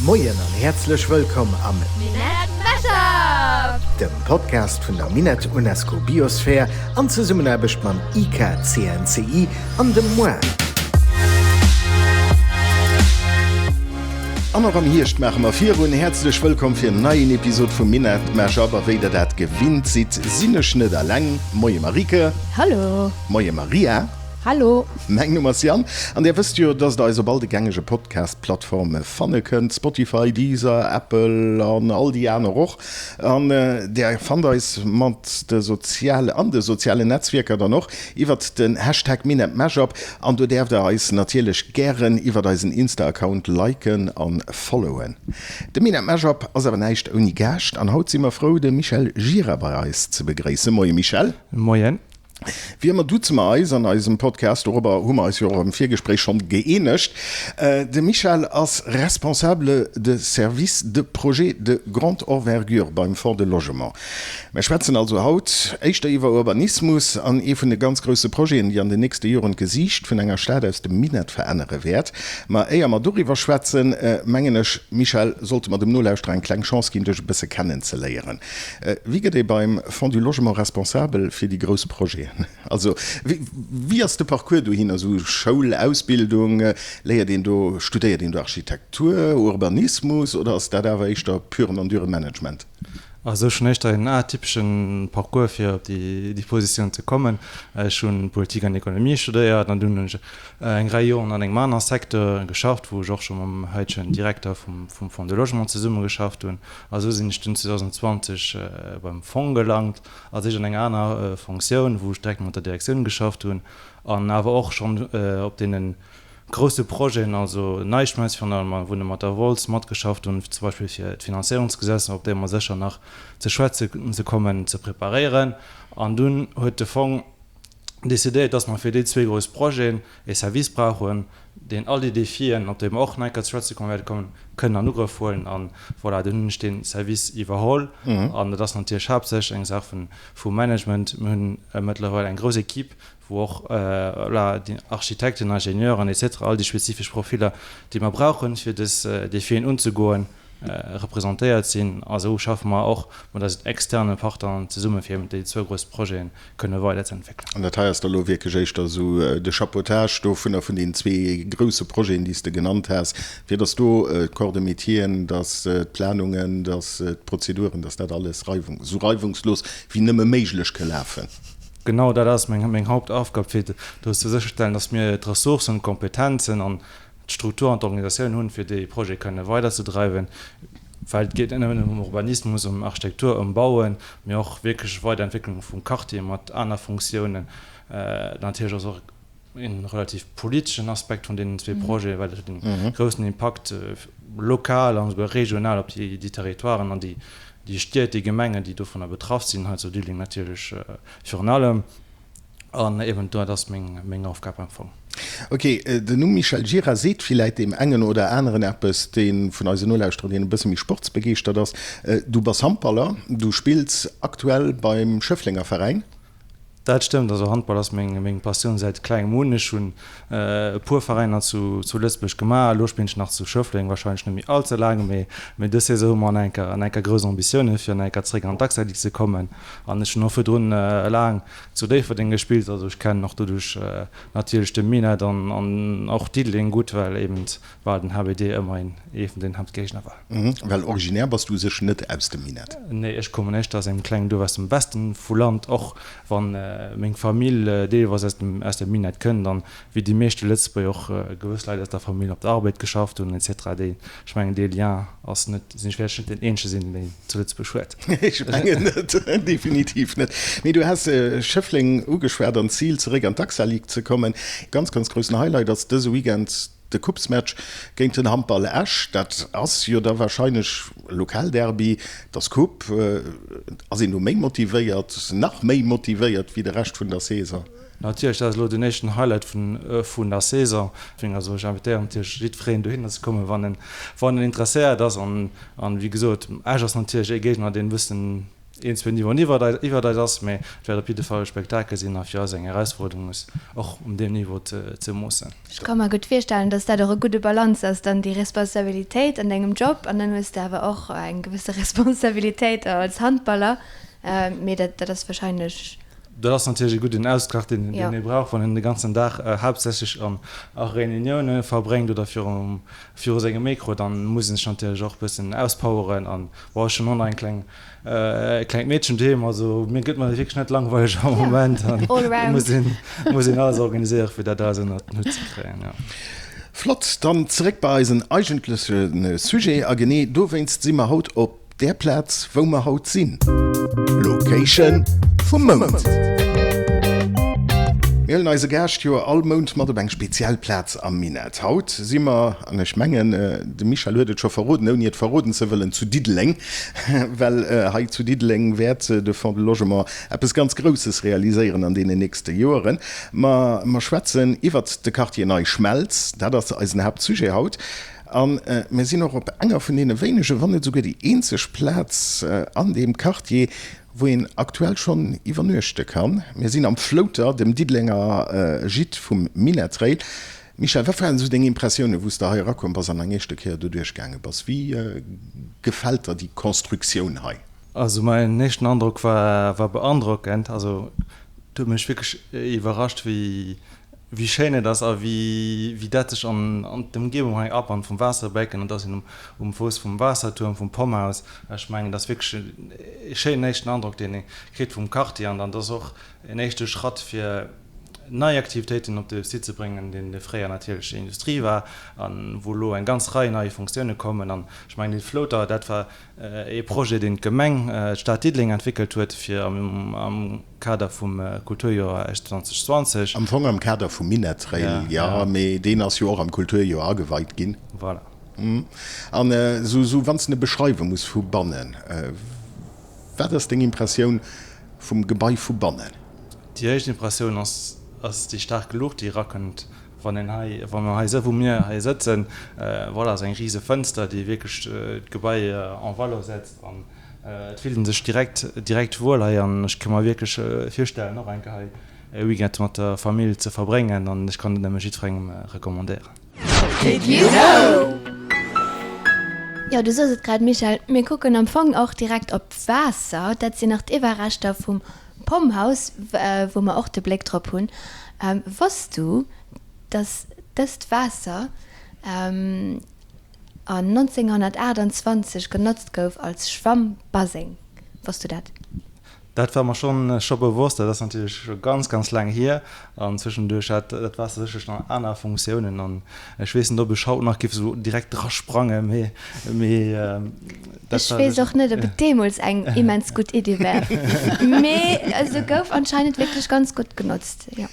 Moien an häerzlech wëllkomm am Minett Mashup! Dem Podcast vun der Minett UNESCO Biosphere an Zesummenaarbecht mam IKCNCI an dem moi. An och am Hierscht maache mer virun. Häerzlech wëllkomm fir en neien Episod vum Minett Mashup. A wéi der dat gewinnt sidd, sinn ech net alleng. Moie Marieke. Hallo. Moie Maria. Hallo! Mäin Numm ass Yann an där wësst jo, dass der eis op all de gängege Podcast-Plattforme fanne kënnt, Spotify, Deezer, Apple an all déi aner och. An där fannt eis mat de soziale an de sozialen Netzwierker dann och iwwert den Hashtag MinetMashup an do däerft der eis natierlech gären iwwert eisen Insta-Account liken an followen. De MinetMashup ass awer näischt ouni Gaascht an haut si mer frou de Michel Gira bei eis ze begréissen. Moie Michel. Moien. Wéi ëmmer duze mer eis an eisem Podcast, dorobber hu mer eis jo och am Virgespréich schonn gëeenegt. De Michel ass Responsable de service de projets de grande envergure beim Fonds de Logement. Mer schwätzen also haut éischter iwwer Urbanismus an ee vun de ganz grousse Projeten, déi an den nächste Joren d'Gesiicht vun enger Stad aus dem Minett verännere wäert. Ma éier mer doriwwer schwätzen, mengen ech, Michel, sollte mer dem Nolauschterer eng kleng Chance ginn, dech e bësse kennenzeléieren. Wéi gëtt ee beim Fonds du Logement responsabel fir déi grouss Projeten? Also wéi ass de Parcours dohinner, esou Schoul, Ausbildung, léiert een do, studéiert een do Architektur, Urbanismus oder ass dat awer éischter puren an dure Management? Also ech hunn éischter een atypesche Parcours fir op déi Positioun ze kommen. Ech hu Politik an Ekonomie studéiert an dunn hunn ech eng Rei Joren an engem aner Secteur geschafft, wou ech och scho mam haitegen Direkter vum Fonds de Logement zesummegeschafft hunn. A sou sinn ech dunn 2020 beim Fong gelangt, als éischt an enger aner Fonctioun, wou ech direkt mat der Direktioun geschafft hunn an awer och schonn op deene grousse Projeten, also NeiSchmelz virun allem, a wou mat der Wolz matgeschafft hunn, zum Beispill fir d'Finanzéierungsgesetz, op déi mer sécher nach ze schwätze ze kommen, ze preparéieren. An dunn huet de Fong decidéiert, dass mer fir déi zwee grouss Projeten e Service brauchen, deen all déi Defien, op déi mer och nach eng Kéier ze schwätze kommen wäerte kommen, kënnen an Ugrëff huelen. A voilà, dunn hunn ech dee Service iwwerholl. An dat ass natierlech haaptsächlech eng Saach vu Management. Mir hunn mëttlerweil eng grouss Equipe, wou och voilà, déi Architekten, Ingenieuren et cetera, all déi spezifesch Profiller, déi mer brauchen, fir dës Defien unzegoen, representéiert sinn. A sou schaffe mer och mat eisen externe Partneren zesumme fir eben déi zwou grouss Projete kënne weiderzeentwéckelen. An dat hei ass da lo wierklech éischter esou de Chapeautage dovunner, vun deenen zwee grousse Projeten, déi s de genannt has, fir datt do d'Corps de métieren, datt d'Planungen, datt d'Prozeduren, datt dat alles reiwung, esou reiwungslos wéi nëmme méiglech ke lafen. Genau dat ass meng Hauptaufgab, fir do ze sécherstellen, datt mir d'Ressourcen, d'Kompetenzen an d'Struktur an d'Organisatioun hunn, fir dee Projet kënne weiderzedreiwen, well et geet net nëmmen ëm Urbanismus, ëm Architektur, ëm Bauen, mee och wierklech Weiderentwécklung vum Quartier mat aner Funktiounen. Natierlech ass och e relativ politeschen Aspekt vun deenen zwee Projeten, well et huet e groussen Impakt lokal an esouguer regional op déi Territoiren an déi Stied, déi Gemengen, déi dovunner betraff sinn, hei zu Diddeleng natierlech virun allem. An eben dat ass meng Aufgab am Fong. Ok, den Numm Michel Gira seet villäit deem engen oder aneren eppes, dee vun eisen Nolauschterer, deen e bësse méi sportsbegeeschtert ass. Du bass Handballer, du spills aktuell beim Schëfflenger Veräin. Dat stëmmt, also Handball ass meng Passioun säit klengem un. Ech hunn e puer Veräiner zu Lëtzebuerg gemaach, elo spillen ech nach zu Schëffleng, warscheinlech net méi all ze laang, mee dës Saison hu mer nach eng Kéier grouss Ambitioune fir nach eng Kéier zeréck an d'Axa League ze kommen. An ech hunn och virdrun laang zu Déifferdeng gespillt, also ech kennen och doduerch natierlech de Minett an och Diddeleng gutt, well eben well den HBD ëmmerhin ee vun den Haaptgéigner war. Well originär bass du u sech net aus dem Minett? Nee, ech kommen éischter aus engem klengen Duerf aus dem Westen vu Land, och wann meng Famill deelweis aus dem aus dem Minett kënnt an wéi déi meeschte Lëtzebuerger och gewëss Leit aus der Famill op der Arbed geschafft hunn etc. Déi, ech mengen dee Lien ass net, sinn ech wäert ech net deen eenzege sinn, deen zu Lëtzebuerg huet. Ech mengen net, definitiv net. Mee du has Schëffleng ugeschwat an d'Zil zeréck an d'AXA Ligue ze kommen. Ganz, ganz groussen Highlight ass dëse Weekend de Coupesmatch géint den Handball Esch. Dat ass jo da warscheinlech Lokalderby, et ass Coupe. Ass een do méi motivéiert, nach méi motivéiert wéi de Rescht vun der Saison? Natierlech, dat ass elo den éischten Highlight vun der Saison. Also ech invitéieren natierlech jiddwereen dohinner ze kommen, wann en wann en interesséiert ass. An wéi gesot, Esch ass natierlech ee Géigner, deen e bëssen. Een, zwou Niveauen iwwert iwwert eis ass, mä et wäert op jidde Fall e Spektakel sinn a fir eis eng Erausforderung ass, och um deem Niveau ze moossen. Ech ka mer gutt virstellen, dass dat och e gudde Balance ass, dann déi Responsabilitéit an dengem Job an dann hues de awer och eng gewësse Responsabilitéit als Handballer, mee dat dat ass wahrscheinlech. Dat ass natierlech e gudden Ausgleich, deen ee brauch, wann een de ganzen Dag haaptsächlech an a Reunioune verbréngt oder virum viru sengem Mikro, dann muss een sech natierlech och e bëssen auspoweren an bon, ech hunn och nach eng kleng e klengt Meedchen doheem, also mir gëtt mer wierklech net langweileg am Moment an muss een muss een alles organiséiere fir dat alles ënnert den Hutt ze kréien, jo. Flott, dann zeréck bei eisen eigentleche Sujet a genee dowéinst si mer haut op där Plaz wou mer haut sinn. Location vum Mount. Mir huelen eise Gaascht jo all Mount mat op eng speziell Plaz am Minett. Haut si mer, an ech mengen de Michel huet et scho verroden ouni et verroden ze wëllen, zu Diddeleng. Well hei zu Diddeleng wäert de Fonds de Logement eppes ganz Grousses realiséieren an deenen nächste Joeren. Ma mer schwätzen iwwert de Quartier Nei Schmelz, dat ass eisen Haaptsujet haut. A mir sinn och op enger vun deene wéinegen, wann net esouguer déi eenzeg Plaz an deem Quartier, wou een aktuell schonn iwwernuechte kann. Mir sinn am Floater, dem Diddelenger Gîte vum Minettrail. Michèle, wat waren esou deng Impressiounen, wou s de hei erakomm bass an eng éischte Kéier do duerchgaange bass? Wéi gefält der déi Constructioun hei? Also mäin éischten Androck war beandrockend. Also et huet mech wierklech iwwerrascht, wéi wéi schéin et ass a wéi wéi dat sech an an d'Ëmgebung hei abannt vum Waasserbecken an dass een um um Fouss vum Waassertuerm, vum Pomhouse, ech mengen, dat ass wierklech e schéinen éischten Androck, deen ee kritt vum Quartier an dann dat ass och en éischte Schratt fir nei Aktivitéiten op de Site ze bréngen, deen dee fréier natierlech Industrie war a wou elo eng ganz Rei nei Funktioune kommen an ech mengen dee Floater, dat war ee Projet, deen d'Gemeng, d'Stad Diddeleng entwéckelt huet fir am am. Kader vum Kulturjoer Esch 2020. Am Fong am Kader vum Minettrail, jo, mee deen ass jo och am Kulturjoer ageweit ginn. Voilà. An esou, wann s de e beschreiwe muss vu bannen, wat ass deng Impressioun vum Gebai vu bannen? Déi éischt Impressioun ass, ass déi staark Luucht, déi erakënnt, wann een hei, wa mer hei, wou mir hei sëtzen. Voilà, ass eng rise Fënster, déi wierklech d'Gebai en valeur setzt an Et fillt een sech direkt direkt wuel hei an ech ka mer wierklech virstellen och eng Kéier hei e Weekend mat der Famill ze verbréngen an ech kann et nëmme jiddwerengem recommandéieren. Did you know? Jo, du soos et grad, Michèle, mir kucken am Fong och direkt op d'Waasser. Dat sinn nach d'Iwwerreschter vum Pomhouse, wou mer och de Bléck drop hunn. Wosst du, dass dëst Waasser An 1928 genotzt gouf als Schwammbaseng. Wosst du dat? Dat war mer schonn scho bewosst. Dat ass natierlech scho ganz, ganz laang hier. An zwëschenduerch hat dat Waasser sécherlech nach aner Funktiounen. An ech weess net, ob ech haut nach giff esou direkt drasprangen, mee, mee dat Ech war weess och net, ob et deemools eng immens gutt Iddi war. Mee se gouf anscheinend wierklech ganz gutt genotzt, jo.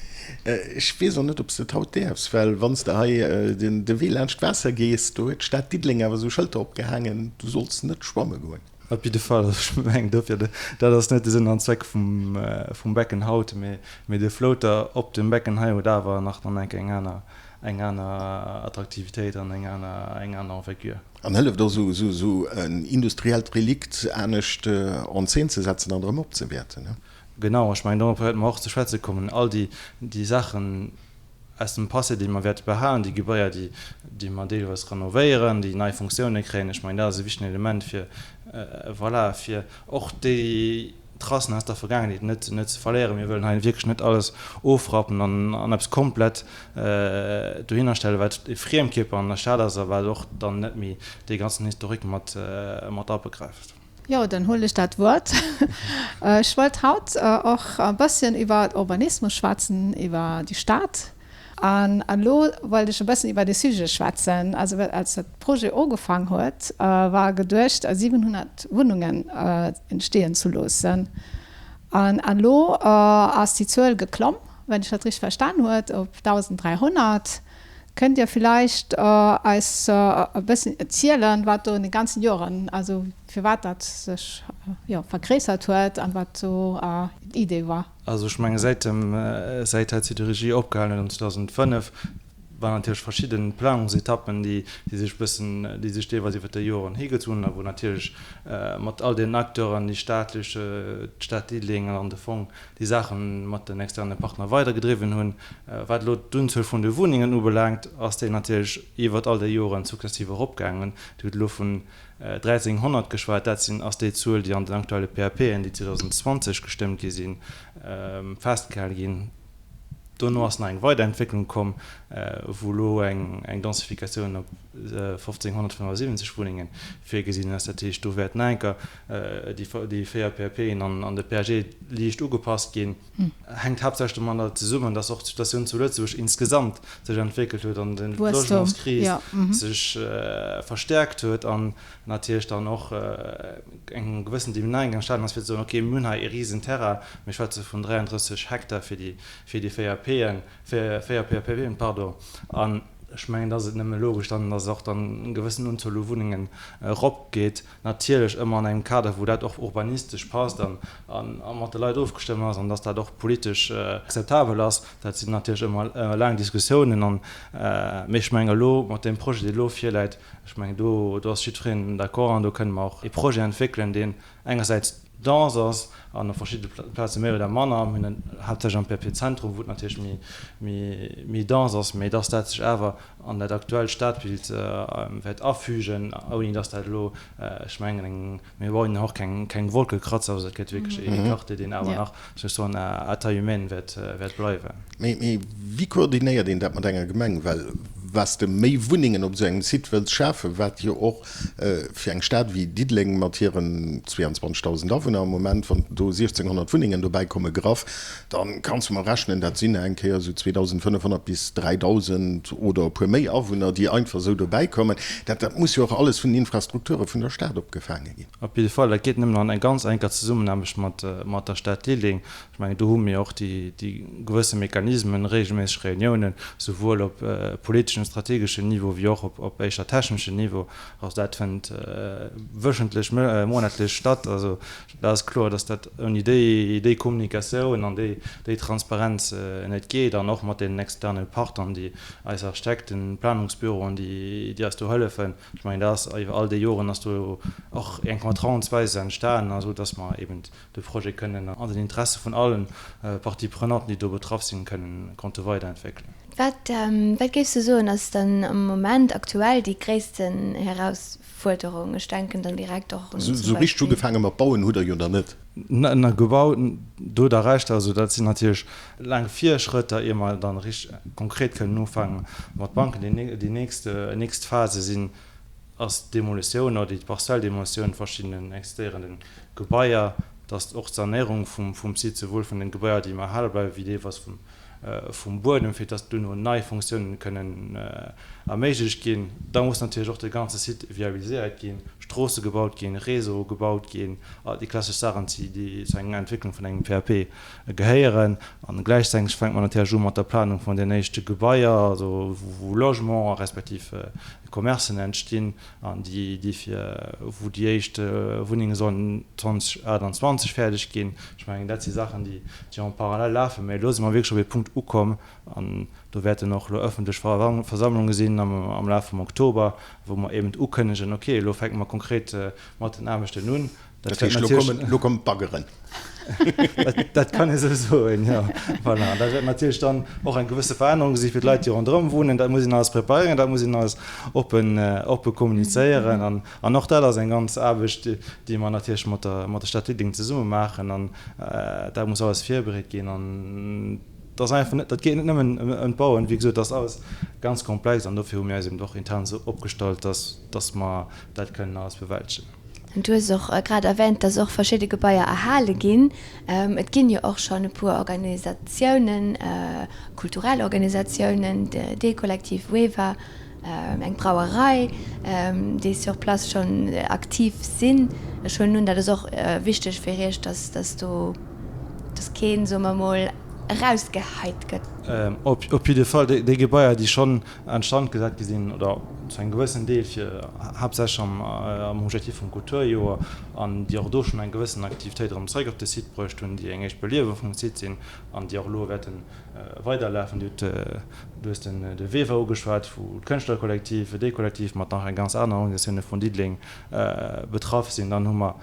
Ech weess och net, ob s de et haut däerfs, well wann s de hei de Wee laanscht d'Waasser gees, do huet d'Stad Diddeleng awer esou Schëlter opgehaangen, du solls net schwamme goen. Op jidde Fall, ech mengen dofir, dat ass net de Sënn an Zweck vum Becken haut, mee de Floater op dem Becken hei huet awer nach dann enk eng aner, eng aner Attraktivitéit an eng aner, eng aner Envergure. An hëlleft och esou en industriellt Relikt anescht en Zeen ze setzen an erëm opzewäerten. Genau, ech mengen, dorop wäerte mer och ze schwätze kommen, all déi, déi Saachen aus dem Passé, déi mer wäerte behalen, déi Gebaier, déi, déi mer deelweis renovéieren, déi nei Funktioune kréien. Ech mengen, dat ass e wichtegen Element, fir, voilà, fir och déi Tracen aus der Vergaangenheet net, net ze verléieren. Mir wëllen hei wierklech net alles ofrappen an, an eppes komplett dohinnerstellen, wat e Friemkierper an der Stad ass a wat och dann net méi dee ganzen Historique mat, mat abegräift. Jo, dann huelen ech dat Wuert. Ech wollt haut och e bësschen iwwer Urbanismus schwätzen, iwwer déi Stad. An elo wollt ech e bëssen iwwer de Sujet schwätzen. Also als dat Projet ugefaang huet, war geduecht 700 Wunnungen entstehen zu loossen. An elo ass déi Zuel geklomm, wann ech dat richteg verstan huet, op 1.300. Kënnt Dir villäicht eis e bëssen erzielen, wat do an de ganzen Joren, also firwat dat sech, jo, vergréissert huet an wat do d'Idee war? Also ech menge säit dem, säit d'Haut Siderurgie opgehalen huet an 2005, Waren natierlech verschidde Planungsetappen, déi sech e bëssen, déi sech deelweis iwwert déi Joren higezunn hunn a wou natierlech mat all deenen Acteuren, déi staatlech, d'Stad Diddeleng an de Fong, déi Saache mat den externe Partner weidergedriwwen hunn. Wat elo d'Unzuel vun de Wunnengen ubelaangt, ass déi natierlech iwwert all déi Joren sukzessiv eropgaangen. Dir hutt elo vun 1.300 geschwat. Dat sinn, ass déi Zuel, déi an den aktuelle PAPen, déi 2020 gestëmmt gi sinn, festgehale ginn. Dono ass nach eng Weiderentwécklung komm, wou elo eng Densifikatioun op 1.575 Wunnenge virgesinn ass. Dat heescht, do wäert nach eng Kéier déi 4 PAPen an de PAG liicht ugepasst ginn. Hänkt haaptsächlech domadder zesummen, dass och d'Situatioun zu Lëtzebuerg insgesamt sech entwéckelt huet an d'Logementskris sech verstäerkt huet an natierlech dann och eng gewëssen Dynamik entstanen ass, fir ze soen, okay, mir hunn hei e risen Terrain, mir schwätze vun 33 Hektar fir déi, fir déi 4 P'en, 4 PAPen, pardon, an ech mengen, da ass et nëmme logesch dann, dass och dann eng gewëssen Unzuel u Wunnengen eropgeet, natierlech ëmmer an engem Kader, wou dat och urbanistesch passt an a mat de Leit ofgestëmmt ass an dass dat och politesch akzeptabel ass. Dat sinn natierlech ëmmer laang Diskussiounen an, mee ech mengen elo mat deem Projet, dee elo virläit, Ech mengen, do ass jiddwereen d'accord an do kënne mer och ee Projet entwéckelen, deen engersäits dense ass an op verschidde Plaze méi oder manner, mir hunn et haaptsächlech am PAP-Zentrum, wou et natierlech méi dense ass, mä dass dat sech awer an dat aktuellt Stadbild wäert afügen, ouni dass dat elo, ech mengen, eng, mir bauen jo och keng Wolkekratzer, also dat gëtt wierklech ee Quartier, deen awer nach, soll ech soen, à taille humaine wäert bleiwen. Mee wéi koordinéiert een dat mat enger Gemeng? Well wat s de méi Wunnengen op esou engem Site wëlls schafen, wat jo och fir eng Stad wéi Diddeleng mat hiren 22.000 Awunner am Moment, wann do 1.600 Wunnengen dobäi komme graff, da kanns de mol rechnen, dat sinn eng Kéier esou 2.500 bis 3.000 oder e puer méi Awunner, déi einfach esou dobäi kommen. Dat dat muss jo och alles vun den Infrastrukture vun der Stad opgefaange ginn. Op jidde Fall, dat geet nëmmen an eng ganz enker Zesummenaarbecht mat der Stad Diddeleng. Ech mengen, do hu mir och déi gewësse Mechanismen, regelméisseg Reuniounen, souwuel op politeschem, strategeschem Niveau wéi och op éischter techneschem Niveau. Also dat fënnt wöchentlech, monatlech statt. Also dat ass kloer, dass dat ouni déi Kommunikatioun an déi Transparenz net geet. An och mat deenen externe Partnern, déi eis Architekten, Planungsbüroen, déi eis do hëllefen. Ech mengen, dat ass iwwer all déi Joren ass do och eng Vertrauensweis entstanen, esou dass mer eben de Projet kënnen an den Interesse vun allen Parties prenantes, déi do betraff sinn, kënnen konnte weiderentwéckelen. Wat, wat géifs du soen, ass dann am Moment aktuell déi gréissten Herausfuerderung? Ech denken dann direkt och un zum Esou richteg Beispill. ugefaange mat bauen hutt Der jo nach net. Na, gebaut, do hutt Der Recht. Also dat sinn natierlech laang Virschrëtter, ier mer dann richteg konkret kënnen ufange mat Banken. Déi nächst, nächst Phase sinn ass d'Demolitioun oder déi partiell Demolitioun verschiddenen existéierenden Gebaier, dass och d'Sanéierung vum Site, souwuel vun den Gebaier, déi mer erhale bleiwen, wéi deelweis vum Buedem, fir dass duerno nei Funktiounen kënnen erméiglecht ginn. Da muss natierlech och de ganze Site viabiliséiert ginn, Stroosse gebaut ginn, Réseau gebaut ginn, all déi klassesch Saachen, déi zu enger Entwécklung vun engem PAP gehéieren. An gläichzäiteg fänkt mer natierlech u mat der Planung vun den éischte Gebaier, also wou Logement respektiv Commercen entstinn an déi déi fir wou déi éischt Wunnenge sollen 2028 fäerdeg ginn. Ech mengen, dat si Saachen, déi déi en parallèle lafen. Mä elo si mer wierklech op ee Punkt ukomm an do wäerten och elo ëffentlech Versammlunge sinn am Laf vum Oktober, wou mer eben ukënnegen, okay, elo fänke mer konkret mat den Aarbechten un. Dat heescht, elo kommen, elo kommen d'Baggeren. Dat kann ee sou soen, jo. Voilà. Dat wäert natierlech dann och eng gewësse Verännerung si fir d'Leit, déi ronderëm wunnen. Dat muss een alles preparéieren, dat muss een alles oppen, oppe kommunizéieren. An, an och dat ass eng ganz Aarbecht, déi mer natierlech mat der, mat der Stad Diddeleng zesumme maachen. An dat muss alles virbereet ginn. An dat ass einfach net, dat geet net nëmmen ëm d'Bauen. Wéi gesot, dat ass alles ganz komplex. An dofir hu mir eis eben och intern esou opgestallt, dass, dass mer dat kënnen alles bewältegen. An du hues och grad erwänt, dass och verschidde Gebaier erhale ginn. Et ginn jo och schonn e puer Organisatiounen, kulturell Organisatiounen, d'E-Kollektiv, WEVA, eng Brauerei, déi sur place schonn aktiv sinn. Ech huelen un, dat ass och wichteg fir Iech, dass dass do, dass keen, soe mer emol, erausgeheit gëtt. Op jidde Fall déi Gebaier, déi schonn an Stand gesat gi sinn oder. Zu engem gewëssenen Deel fir haaptsächlech am Objectif vum Kulturjoer an déi och do schonn eng gewëssen Aktivitéit erëm zeréck op de Site bruecht hunn, déi eng éischt Beliewung vum Site sinn an déi och elo wäerte weiderlafen. Dir hutt, du hues den de Weber ugeschwat, wou d'Kënschtlerkollektiv, dee Kollektiv mat nach eng ganz aner Organisatioune vun Diddeleng betraff sinn. Dann hu mer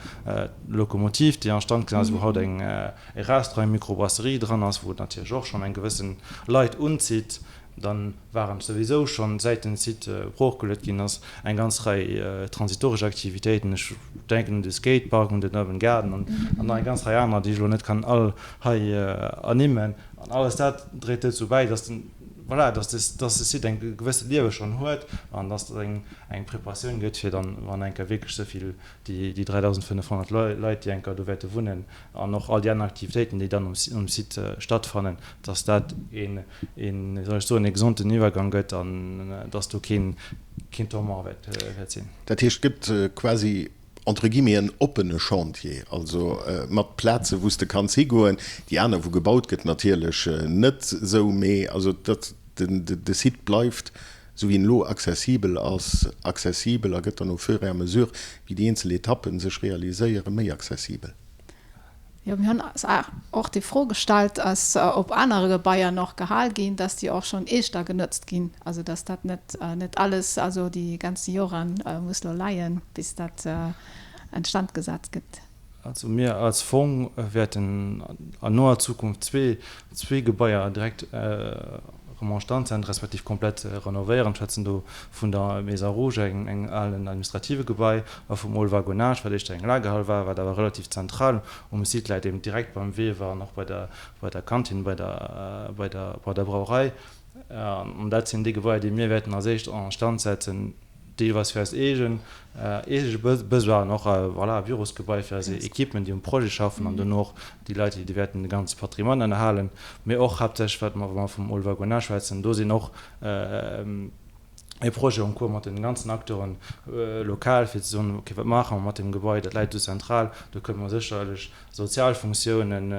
d'Lokomotiv, déi an Stand gesat ass, wou haut eng e Restaurant, eng Microbrasserie dran ass, wou et natierlech och schonn eng gewëssen Leit unzitt. Dann waren souwisou schonn, säit den Site broochgeluet ginn ass, eng ganz Rei transitoresch Aktivitéiten. Ech denken un de Skatepark, un den Urban Garden an nach eng ganz Rei anerer, déi ech elo net kann all hei ernimmen. An alles dat dréit dozou bäi, dass den, voilà, dass de, dass de Site eng gewësse Liewe schonn huet an dass et eng, eng Preparatioun gëtt, fir dann, wann eng Kéier wierklech esou vill, déi, déi 3.500 Leit, déi eng Kéier do wäerte wunnen, an och all déi aner Aktivitéiten, déi dann um Site stattfannen, dass dat een, wéi soll ech soen, ee gesonten Iwwergang gëtt an dass do keen Tourment wäert sinn. Dat heescht, et gëtt quasi entre guillemets en oppene Chantier, also mat Plaze wou s de kanns higoen, déi aner wou gebaut gëtt natierlech net esou, mee also datt de Site bleift esou wéi en elo accessibel ass, accessibel a gëtt dann au fur et à mesure, wéi déi eenzel Etappen sech realiséieren, méi accessibel. Jo, mir hunn eis och déi Fro gestallt, ass op anere Gebaier nach gehal ginn, dass déi och schonn éischter genotzt ginn, also dass dat net net alles also déi ganze Jore muss lo leien, bis dat instand gesat gëtt. Also mir als Fong wäerten an noer Zukunft zwee Gebaier direkt erëm en stand setzen, respektiv komplett renovéieren. Ech schwätzen do vun der Maison Rouge, engem alen administrative Gebai, a vum Hall Wagonnage, wat éischter eng Lagerhal war, wat awer relativ zentral um Site läit, eben direkt beim Weewer an och bei der bei der Kantin, bei der bei der bei der Brauerei. An dat sinn déi Gebaier, déi mir wäerten als éischt en stand setzen. Deelweis fir eis eegen eege Besoinen, och voilà, Bürosgebai fir eis Equipen, déi um Projet schaffen, an duerno och déi Leit, déi wäerten de ganze Patrimoine ënnerhalen. Mee och haaptsächlech, wat mer, wa mer vum Hall Wagonage schwätzen, do sinn och e Projet en cours mat den ganzen Acteuren lokal, fir ze soen, okay, wat maache mer mat deem Gebai, dat läit esou zentral, do kënne mer sécherlech sozial Funktiounen,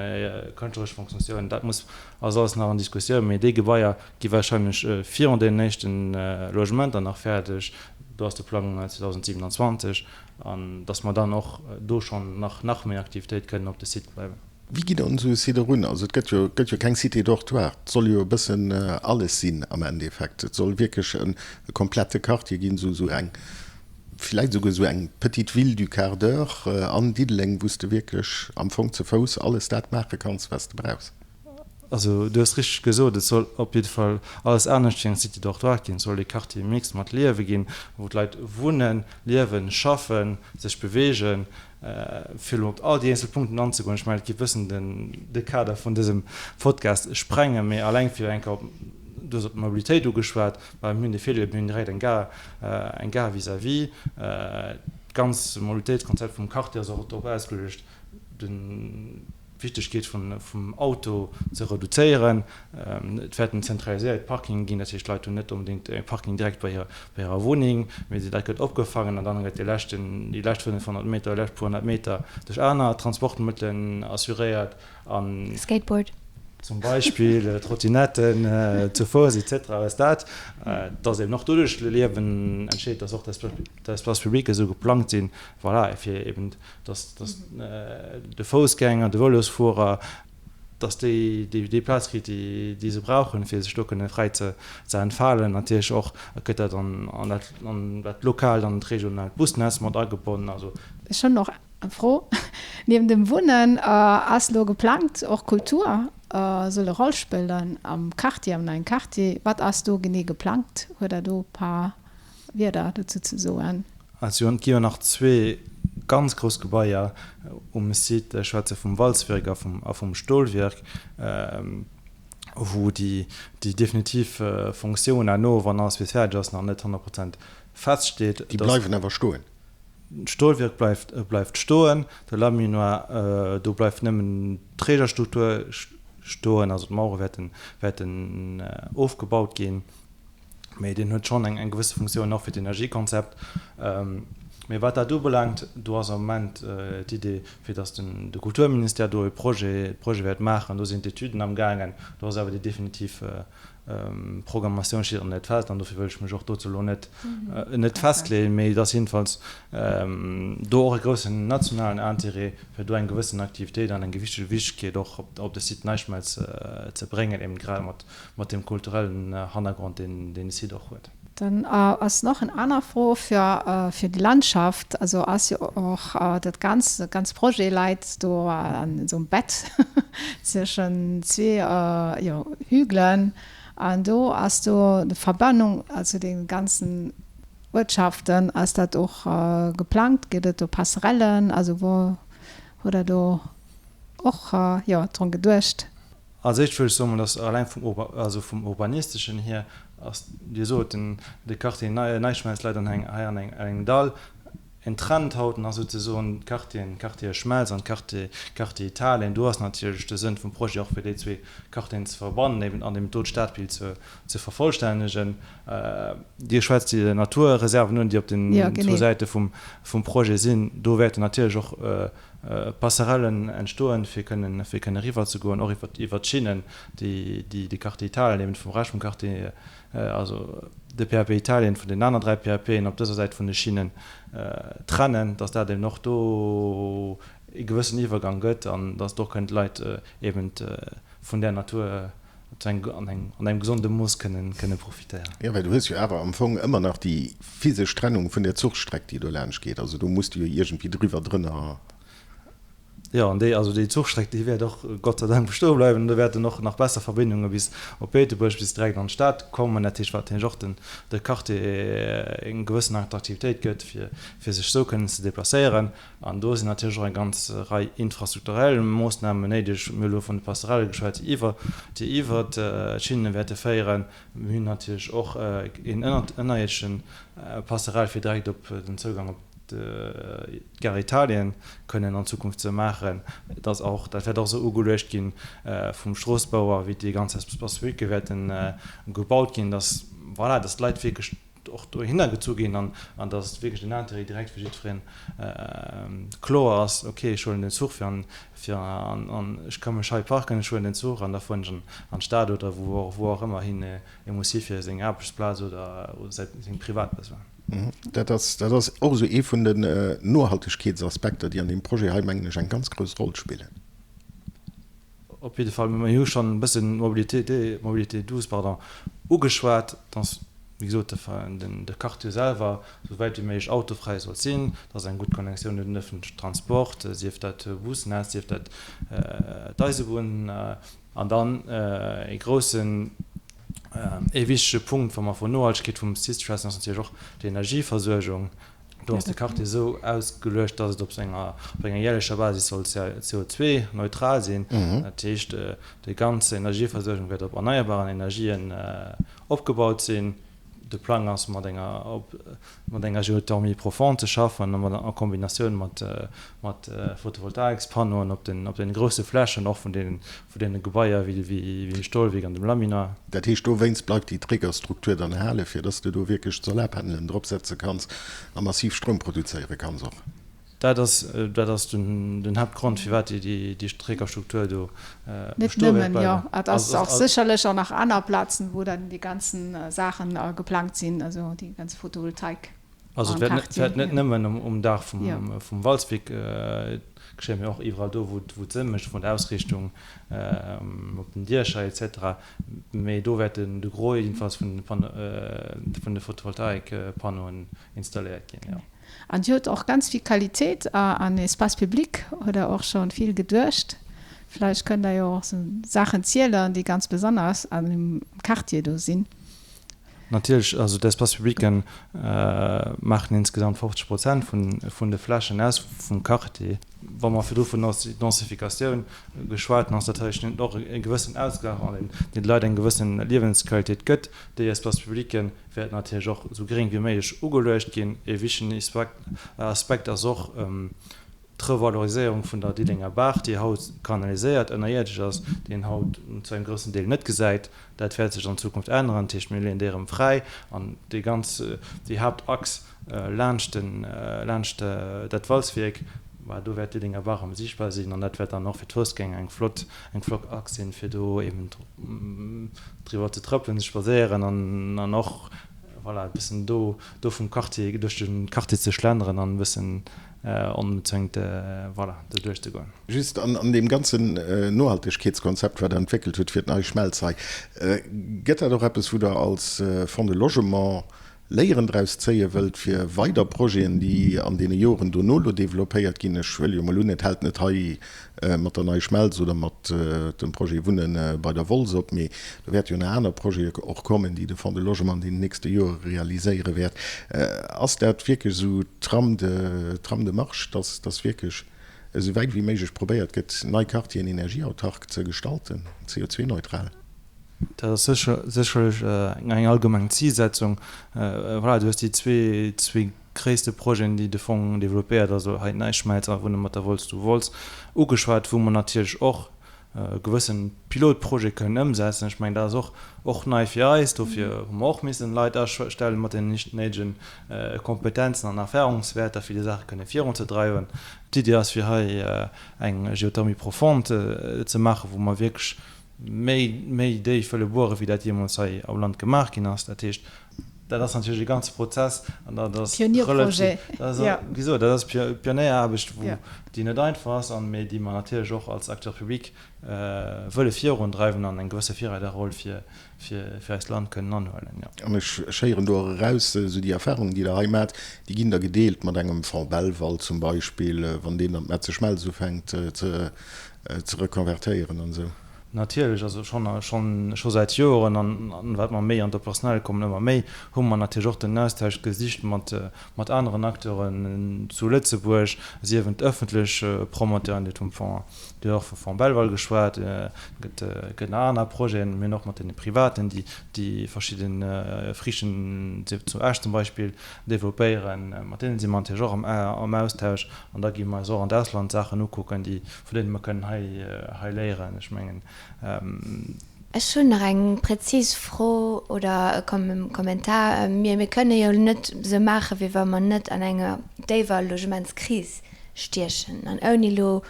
kënschtleresch Funktiounen, dat muss, ass alles nach an Diskussioun, mee déi Gebaier gi wahrscheinlech virun deenen éischten Logementer nach fäerdeg, do ass de Plang 2027, an datt mer dann och do schonn nach nach méi Aktivitéit kënnen op de Site bleiwen. Wéi gitt Der un esou e Site erun? Also et gëtt jo, gëtt jo keng Cité dortoir, et soll jo e bëssen alles sinn am Endeffekt. Et soll wierklech e komplette Quartier ginn, esou esou eng, villäicht esouguer esou eng petite ville du quart d'heure an Diddeleng, wou s de wierklech am Fong ze Fouss alles dat maache kanns, wat s de brauchs. Also, du hues richteg gesot, et soll op jidde Fall alles anescht wéi eng Cité dortoir ginn. Et soll ee Quartier mixte mat Liewe ginn, wou d'Leit wunnen, liewen, schaffen, sech beweegen. Fir elo op all déi eenzel Punkten anzegoen, ech mengen, et géif e bëssen de Kader vun dësem Podcast sprengen, mee alleng fir eng Kéier op, du hues op d'Mobilitéit ugeschwat, well mir hunn de Virdeel, mir hunn direkt eng Gare, eng Gare vis-à-vis. D'ganz Mobilitéitskonzept vum Quartier ass och drop ausgeluecht, den, d'Wichtegkeet vum Auto ze reduzéieren. Et wäerten zentraliséiert Parkinge ginn, dat heescht d'Leit hunn net onbedéngt e Parking direkt bei hirer Wunneng, mee dat gëtt opgefaangen an dann gëtt dee leschten, déi lescht 500 Meter, déi lescht puer 100 Meter duerch aner Transportmëttelen assuréiert an. Skateboard. Zum Beispill Trottinetten, zu Fouss etc. Alles dat, dass eben och doduerch Liewen entsteet, dass och d'Espaces publics esou geplangt sinn, voilà, fir eben dass de Foussgänger, de Vëlosfuerer, dass déi déi Plaz kritt, déi se brauchen, fir sech do kënne fräi ze entfalen. Natierlech och gëtt dat an dat lokaalt an dat regionaalt Busnetz mat agebonnen. Also. Ech hunn och eng Fro, Niewent dem Wunnen ass elo geplangt, och Kultur soll e Roll spillen am Quartier, am neien Quartier. Wat ass do genee geplangt? Huet Der do e paar Wierder dozou ze soen? Also et gi jo nach zwee ganz grouss Gebaier um Site, ech schwätze vum Walzwierk a vum Stolwierk, wou déi definitiv Fonctioun herno, wann alles bis fäerdeg ass, nach net 100 Prozent feststeet. Déi bleiwen awer stoen? D'Stolwierk bleift stoen, de Laminoir, do bleift nëmmen d'Trägerstruktur stoen, also d'Mauere wäerten ofgebaut ginn. Mee deen huet schonn eng gewësse Funktioun och fir d'Energiekonzept. Mee wat dat ubelaangt, do ass am Moment d'Idee, fir datt de Kulturministère do e Projet, Projet wäert maachen. Do sinn d'Etüden amgaangen. Do ass awer déi definitiv Programmatioun steet nach net fest an dofir wëll ech mech och dozou elo net, net festleeën. Mee et ass jedenfalls do och e groussen nationalen Intérêt, fir do eng gewëssen Aktivitéit an eng gewichtege Wichtegkeet och op de Site NeiSchmelz ze bréngen, eben grad mat, mat deem kulturellen Hannergrond, deen dee Site och huet. Dann ass nach en aner Fro fir fir déi Landschaft. Also ass jo och dat ganz dat ganz Projet läit do an esou engem Bett zwëschen zwee jo Hügelen an do ass do de Verbannung also de ganzen Uertschaften ass dat och geplangt? Gëtt et do Passerellen? Also wou hutt Der do och jo drun geduecht? Als éischt wëll ech soen, dass eleng vum, also vum Urbanisteschen hier ass, Dir sot, den, de Quartier NeiSchmelz läit an eng, hei an engem Dall. En Trend haut ass souzesoen d'Quartieren, Quartier Schmelz an Quartier, Quartier Italien. Do ass natierlech de Sënn vum Projet och fir déi zwee Quartieren ze verbannen eben an eben do d'Stadbild ze, ze vervollstännegen. Dir schwätzt déi Naturreserven un, déi op den zwou Säite vum, vum Projet sinn. Do wäerten natierlech och Passerellen entstoen, fir kënnen fir kënne eriwwer ze goen, och iwwer iwwer d'Schinnen, déi déi de Quartier Italien eben vum Rescht vum Quartier, also de PAP Italien vun den aner 3 PAPen op dëser Säit vun de Schinnen trennen, dass dat eben och do e gewëssen Iwwergang gëtt an dass do kënnen d'Leit eben vun där Natur zu engem, an engem, an engem gesonde Mooss kënnen, kënne profitéieren. Jo, well du hues jo awer am Fong ëmmer nach déi physesch Trennung vun där Zuchstreck, déi do laanscht geet. Also do muss du jo iergendwéi driwwer, drënner. Jo, an déi, also déi Zuchstreck, déi wäert och Gott sei Dank bestoe bleiwen. An do wäerten och nach besser Verbindunge bis op Beetebuerg, bis direkt an d'Stad kommen. Dat heescht, wat natierlech och den, de Quartier eng gewëssen Attraktivitéit gëtt, fir, fir sech esou kënnen ze deplacéieren. An do sinn natierlech och eng ganz Rei infrastrukturell Moossnamen néideg. Mir hu elo vun de Passerelle geschwat, déi iwwer, déi iwwer d'Schinne wäerte féieren. Mir hunn natierlech och een ënnerierdesche Passerelle, fir direkt op den Zougang op d'Gare Italien kënnen an Zukunft ze maachen. Dat ass och, dat wäert och esou ugeluecht gi vum Stroossbauer, wéi déi ganz Espaces publics wäerte gebaut ginn, dass, voilà, dass d'Leit wierklech och dohinner gezu ginn an an dass wierklech den Intérêt direkt fir jiddwereen kloer ass, ok ech huelen den Zuch fir an fir an an ech ka mech hei parken, ech huelen den Zuch an da fueren ech an an d'Stad oder wou och wou och ëmmer hin e muss hi fir seng Aarbechtsplaz oder säi seng privat Besoinen. Dat ass dat ass och esou ee vun den Nohaltegkeetsaspekter, déi an deem Projet hei, mengen ech, eng ganz grouss Roll spillen. Op jidde Fall, mir hu schonn e bëssen d'Mobilité, d'Mobilité douce, pardon, ugeschwat, dass, wéi gesot, de Quartier selwer esou wäit wéi méiglech autofräi sollt sinn, dass eng gutt Connectioun un den ëffentlechen Transport, sief dat Busnetz, sief dat d'Eisebunn. An dann e groussen, ee wichtege Punkt, wa mer vun Nohaltegkeet vum Site schwätzen, ass natierlech och d'Energieversuergung. Do ass de Quartier esou ausgeluecht, dass et op enger op enger jäerlecher Basis soll CO2-neutral sinn. Dat heescht, déi ganz Energieversuergung wäert op erneierbaren Energien opgebaut sinn. De Plang ass, mat enger op mat enger Géothermie profonde ze schaffen a mat a Kombinatioun mat mat Photovoltaikspannoen op den op den grousse Flächen och vun deenen vun deene Gebaier wéi wéi dem Stolwierk an dem Lamina. Dat heescht, dowéinst bleift déi Trägerstruktur dann hale fir dass de do wierklech d'Solarpanelen drop setze kanns a massiv Stroum produzéiere kanns och. Dat ass dat ass den den Haaptgrond firwat déi déi Trägerstruktur do Net bestoe wäert nëmmen, jo. bleiwen. Et ass och sécherlech och nach aner Plazen, wou dann déi ganzen Saachen geplangt sinn, also déi ganz Photovoltaik. Also et wäert net nëmmen um Daach vum Walzwierk geschéien, mee och iwwerall do, wou et Sënn mécht, vun der Ausriichtung, op den Diecher et cetera. Mee do wäert de Gros jedenfalls vun de Photovoltaikpannoen installéiert ginn, jo. An Dir hutt och ganz vill Qualitéit an Espace public hutt Der och scho vill geduecht. Vläicht kënnt Der jo och esou Saachen zielen, déi ganz besonnesch an dem Quartier do sinn. Natierlech, also d'Espaces publics maachen insgesamt 50 Prozent vun de Flächen aus vum Quartier. Wa mer virdru vun Densifikatioun geschwat hunn, ass dat natierlech och e gewëssen Ausgleich, an deen de Leit eng gewëssen Liewensqualitéit gëtt. Déi Espaces publics wäerten natierlech och esou gréng wéi méiglech ugeluecht ginn. E wichtegen Aspekt ass och. D'Revaloriséierung vun der Diddelenger Baach, déi haut kanaliséiert ënnerierdesch ass, déi een haut zu engem groussen Deel net gesäit, dat wäert sech an Zukunft änneren. Dat heescht, mir leeën déi erëm fräi an déi ganz, déi Haaptachs laanscht den, laanscht dat Walzwierk, voilà, do wäert d'Diddelenger Baach erëm siichtbar sinn an dat wäert dann och fir d'Foussgänger eng flott, eng flott Achs sinn, fir do eben driwwer ze trëppelen, ze spadséieren an, an och, voilà, e bëssen do, do vum Quartier, duerch de Quartier ze schlenderen an e bëssen onbezwéngt, voilà, do duerchzegoen. Just an deem ganzen Nohaltegkeetskonzept, wat Der entwéckelt hutt fir d'Nei Schmelz hei, gëtt dat och eppes, wou Der als Fonds de Logement Léieren draus zéie wëllt fir weider Projeten, déi an deene Joren dono elo developpéiert ginn? Ech huele jo mol un, et hält net hei mat der Nei Schmelz oder mat dem Projet Wunne bei der Wolz op, mee do wäerte jo nach aner Projete och kommen, déi de Fonds de Logement an deenen nächste Jore realiséiere wäert. Ass dat wierklech esou d'Trame de, d'Trame de marche, dass, dass wierklech esou wäit wéi méiglech probéiert gëtt, nei Quartieren energieautark ze gestalten, CO2-neutral? Dat ass sécherlech eng allgemeng Zilsetzung. Voilà, du hues déi zwee gréisste Projeten, déi de Fong développéiert, also hei d'NeiSchmelz a Wunne mat der Wolz zu Wolz, ugeschwat, wou mer natierlech och gewësse Pilotprojete kënnen ëmsetzen. Ech mengen, dat ass och och nei fir eis. Dofir hu mer och missen Leit astelle mat den néidege Kompetenzen an Erfahrungswäerter, fir déi Saache kënne virunzedreiwen. D'Iddi ass, fir hei eng Géothermie profonde ze maachen, wou mer wierklech méi, méi déif wëlle bueren, wéi dat jeemools hei am Land gemaach ginn ass. Dat heescht, dat ass natierlech e ganze Prozess an dat ass relativ, dat ass, wéi gesot, dat ass Pionéieraarbecht, wou, déi net einfach ass an, mee déi mer natierlech och als Acteur public wëlle virundreiwen an eng gewësse Virreiderroll fir, fir, fir eist Land kënnen anhuelen, jo. An ech héieren do och eraus, esou déi Erfahrungen, déi Der hei maacht, déi ginn da gedeelt mat engem Fonds Belval zum Beispill, wann deen dann d'Metzeschmelz ufänkt ze, ze rekonvertéieren an esou. Natierlech, also schonn, schonn, scho säit Joren, an, an wat mer méi an d'Opérationnel kommen, ëmmer méi, hu mer natierlech och den Austausch gesicht mat, mat aneren Acteuren zu Lëtzebuerg, sief et d'ëffentlech Promoteuren, Dir hutt vum Fonds, Dir hutt och vum Fonds Belval geschwat, et gëtt, gëtt nach aner Projeten, mir hunn och mat deene Privaten, déi, déi verschidde Frichen, sief et zu Esch zum Beispill, developpéieren, mat deene si mer natierlech och am, am Austausch. An da gi mer eis och an d'Ausland Saachen ukucken, déi, vun deene mer kënnen hei, hei léieren. Ech mengen. Ech hunn nach eng präzis Fro oder e Kommentar. Mir, mir kënne jo net esou maachen, wéi wa mer net an enger déiwer Logementskris stiechen. An ouni elo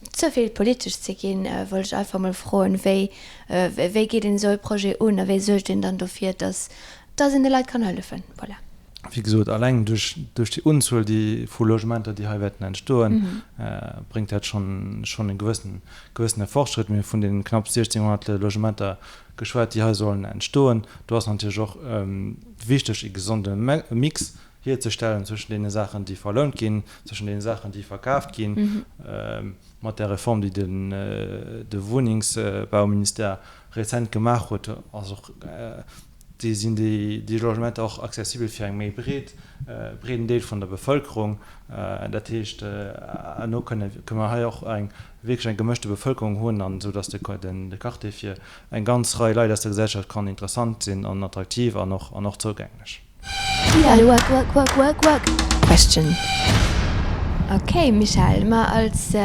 ze vill politesch ze ginn, wollt ech einfach mol froen, wéi, wéi geet een esou e Projet un a wéi suergt een dann dofir, dass, dass een de Leit kann hëllefen? Voilà. Wéi gesot, alleng duerch déi Unzuel déi vu Logementer, déi hei wäerten entstoen, bréngt dat schonn schonn e gewëssen gewëssene Fortschrëtt. Mir hu vun deenen knapps 1.600 Logementer geschwat, déi hei sollen entstoen. Do ass natierlech och wichteg, e gesonde Mix hierzestellen zwëschen deene Saachen, déi verlount ginn, zwëschen deene Saachen, déi verkaaft ginn. Mat där Reform, déi den de Wunnengsbauministère rezent gemaach huet, ass och Déi sinn déi Logementer och accessibel fir eng méi breet, breeden Deel vun der Bevëlkerung. Dat heescht, herno kënne mer hei och eng wierklech eng gemëschte Bevëlkerung hunn, an esou datt de Quartier fir eng ganz Rei Leit aus der Gesellschaft kann interessant sinn an attraktiv an och an och zougänglech. Question. Ok Michèle, ma als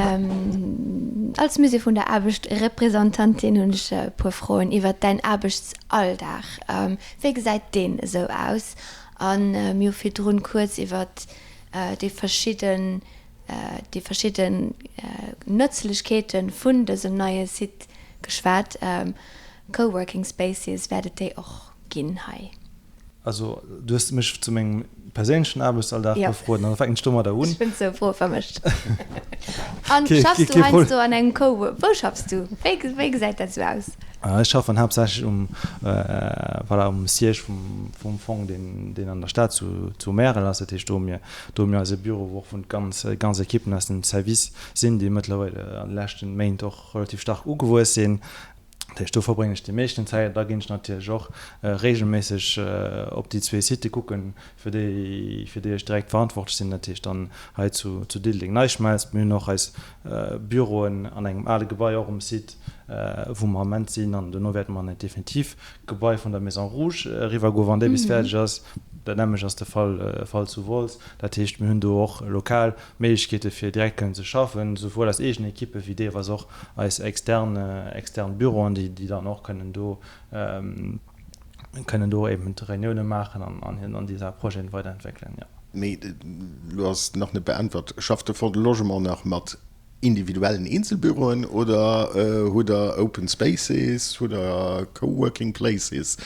als Musée vun der Aarbecht Representantin hunn ech e puer Froen iwwert däin Aarbechts Alldag, wéi gesäit deen esou aus? A mir hu virdrun kuerz iwwert déi verschidden, déi verschidden Nëtzlechkeete vun dësem neie Site geschwat. Coworking Spaces, wäert et déi och ginn hei? Also, du hues mech zu mengem perséinlechen Aarbechtsalldag befrot, an da fänken ech domadder un. Ech hunn zwou Froe vermëscht. An schaffs du heiansdo an engem Co-, wou schaffs du? Wéi, wéi gesäit dat esou aus? Ech schaffen haaptsächlech um, voilà, um Siège vum, vum Fong, deen, deen an der Stad zu, zu Märel ass. Dat heescht, do hu mir, do hu mir eise Büro, wou och vun d'ganz, ganz Ekippen aus dem Service sinn, déi mëttlerweile an de leschten Méint och relativ staark ugewuess sinn. Dat heescht, do verbréngen ech déi meeschten Zäit. Da ginn ech natierlech och reegelméisseg op déi zwee Sitë kucken, fir déi, fir déi ech direkt verantwortlech sinn. Dat heescht dann hei zu, zu Diddeleng Neischmelz. Mir hunn och eis Büroen an engem ale Gebai och um Site, wou mer am Ament sinn. An duerno wäerte mer an dat definitiv Gebai vun der Maison Rouge eriwwergoen, wann déi bis fäerdeg ass. Dat nämmlecht ass de Fall Fall zu Wolz. Dat heescht, mir hunn do och lokal Méiglechkeete fir direkt kënnen ze schaffen, souwuel eis eegen Ekippe wéi deelweis och eis extern extern Büroen, déi déi dann och kënnen do kënnen do eben Reunioune maachen an an an déi Projeten weiderentwéckelen, jo. Mee elo ass nach net beäntwert, Schafft de Fonds de Logement nach mat individuellen Eenzelbüroen oder hutt Der Open Spaces, hutt Der Coworking Places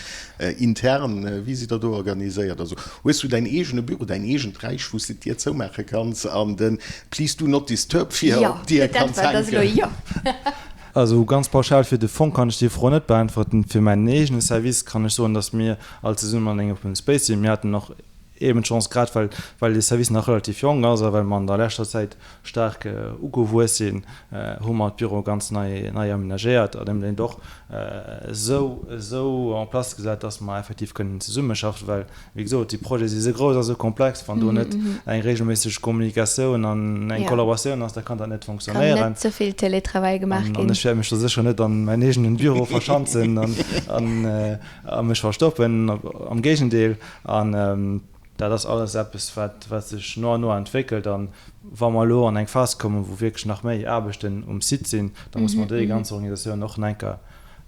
intern? Wéi sidd Der do organiséiert? Also hues du däin eegene Büro, däin eegent Räich, wou s de d'Dier zoumaache kanns an de Please do not disturb fir op d'Dier kanns hänken? Also ganz pauschal fir de Fong kann ech déi Fro net beäntwerten. Fir mäin eegene Service kann ech soen, datt mir all zesummen an engem Open Space sinn. Mir haten och Eben d'Chance, grad well well dee Service nach relativ jonk ass a well mer an der leschter Zäit staark ugewuess sinn, hu mer d'Büroe ganz nei nei amenagéiert an eben och esou esou en place gesat, dass mer effektiv kënnen zesummeschaffen, well, wéi gesot, déi Projete si esou grouss a sou komplex, wann do net eng regelméisseg Kommunikatioun an eng Kollaboratioun ass, da kann dat net funktionéieren. Kann net ze vill Télétravail gemaach ginn. An ech wäert mech do sécher net an mäin eegenen Büro verschanzen an a mech verstoppen, am Géigendeel. An dat ass alles eppes, wat sech no an no entwéckelt. A wa mer elo an eng Phas kommen, wou wierklech nach méi Aarbechten um Site sinn, da musse mer déi ganz Organisatioun och nach eng Kéier,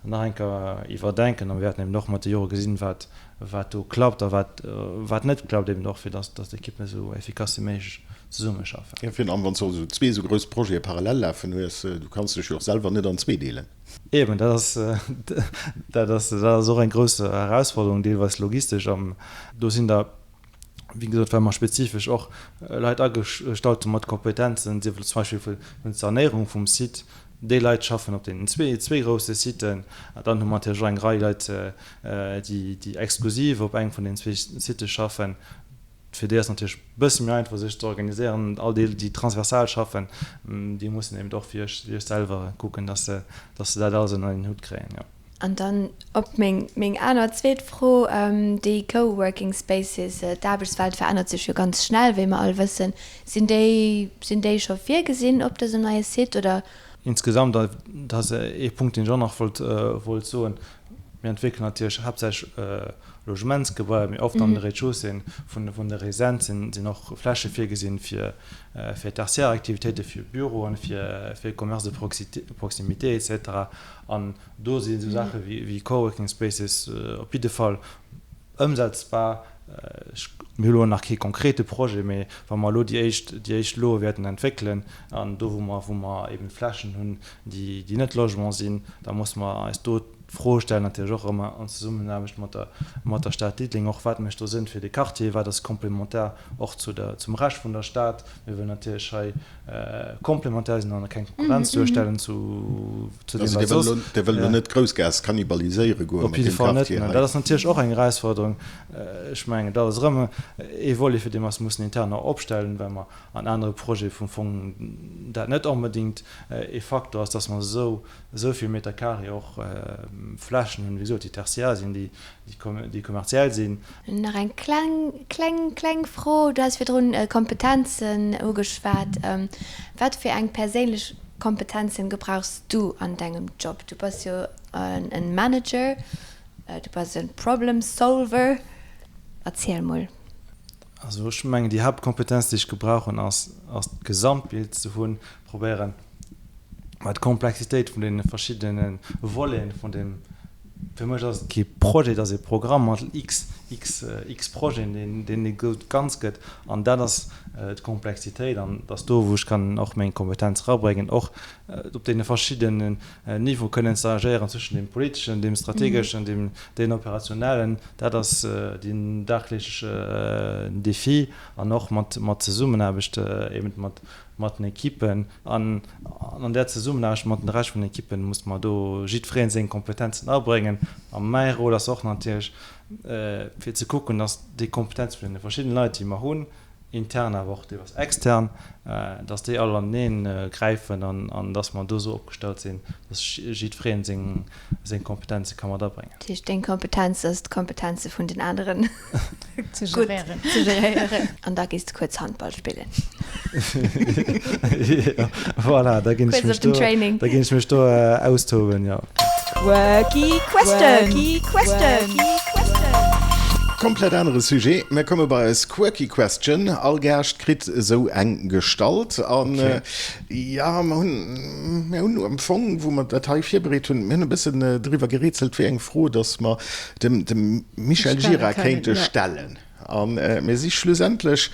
nach eng Kéier iwwerdenken. A mir wäerten eben och mat de Jore gesinn, wat, wat do klappt a wat, wat net klappt, eben och fir datt, datt d'Ekippen esou effikass wéi méiglech zesummeschaffen. Jo, virun allem wann s de och esou zwee esou grouss Projete parallel lafen hues, du kanns dech jo och selwer net an zwee deelen. Eben, dat ass, dat ass, dat ass och eng grouss Erausforderung, deelweis logistesch. An do sinn der, wéi gesot, well mer spezifesch och Leit agestallt hu mat Kompetenzen, sief et zum Beispill vun der Sanéierung vum Site, déi Leit schaffen op deenen zwee grousse Siten. Dann hu mer natierlech och eng Rei Leit, déi, déi exklusiv op engem vun deenen zwee Sitë schaffen. Fir déi ass natierlech e bësse méi einfach sech ze organiséieren. All déi, déi transversal schaffen, déi mussen eben och wéi ech, wéi ech selwer kucken, dass se, dass se dat alles ënner een Hutt kréien, jo. An dann op meng, meng aner zweet Fro, déi Co-working Spaces, d'Aarbechtswelt verännert sech jo ganz schnell, wéi mer all wëssen. Sinn déi, sinn déi scho virgesinn op dësem neie Site oder? Insgesamt, dat ass ee Punkt, deen ech och nach wollt, wollt soen, Mir entwéckelen natierlech haaptsächlech Logementsgebaier, mee oft an de Rez-de-chaussée vun de Residenzen sinn och Fläche virgesinn fir tertiär Aktivitéiten, fir Büroen, fir Commerce de proximité et cetera. An do sinn esou Saache wéi Coworking Spaces op jidde Fall ëmsetzbar. Mir hu lo nach kee konkrete Projet, mee wa mer elo déi éischt, déi éischt Loe wäerten entwéckelen an do wou mer, wou mer eben Flächen hunn, déi, déi net Logement sinn, da musse mer eis do d'Fro stellen, natierlech och erëm an Zesummenaarbecht mat der, mat der Stad Diddeleng och, wat mécht do Sënn fir de Quartier, wat ass komplementär och zu der, zum Rescht vun der Stad. Mir wëllen natierlech hei Komplementär sinn an keng Konkurrenz duerstellen zu zu deem, wat soss. Dir wëllt elo net Groussgaass kannibaliséiere goen mat deem Quartier hei? Dat ass natierlech och eng Erausforderung. Ech mengen, dat ass erëm ee Volet, fir dee mer eis mussen intern och opstellen, well mer an anere Projete vum Fong dat net onbedéngt ee Faktor ass, dass mer esou esou vill Meter carré och Flächen hunn, wéi gesot, déi tertiär sinn, déi déi kommerziell sinn. Nach eng kleng, kleng, kleng Fro. Du has virdrun Kompetenzen ugeschwat. Wat fir eng perséinlech Kompetenzen gebrauchs du an dengem Job? Du bass jo en Manager, du bass e Problem Solver. Erziel mol. Also ech mengen déi Haaptkompetenz déi ech gebrauchen ass, ass d'Gesamtbild ze hunn, probéieren bei d'Komplexitéit vun deene verschiddene Voleten vun deem, fir mech ass et kee Projet, et ass e Programm mat x, x, x Projeten, deen, deen e grousst Ganz gëtt an dat ass d'Komplexitéit an et ass do wou ech kann och meng Kompetenz erabréngen, och op deene verschiddenen Niveau kënnen ze agéieren zwëschen deem politeschen, deem strategeschen, deem, deen operationellen. Dat ass deen dagdeegleche Défi an och mat, mat Zesummenaarbecht eben mat, mat den Ekippen. An an där Zesummenaarbecht mat de Rescht vun den Ekippen muss mer do jiddweree seng Kompetenzen abréngen. A mäi Rôle ass och natierlech, fir ze kucken, dass déi Kompetenze vun deene verschiddene Leit, déi mer hunn, intern awer och deelweis extern, dass déi all aneneen gräifen an dass mer do esou opgestallt sinn, dass jiddweree seng Kompetenze ka mat abréngen. Dat heescht, deng Kompetenz ass d'Kompetenze vun den aneren gutt ze geréieren. An da gees de kuerz Handball spillen. Voilà, da ginn ech mech do, da ginn ech mech do austoben, jo. Quirky Question! Komplett anere Sujet, mir komme bei eis Quirky Question. All Gaascht kritt esou eng gestallt. An jo, mer hunn, mir hunn am Fong, wou mer dat hei virbereet hunn, mir hunn e bëssen driwwer gerätselt, wéi eng Fro dass mer dem, dem Michel Gira kéinte stellen. A mir si schlussendlech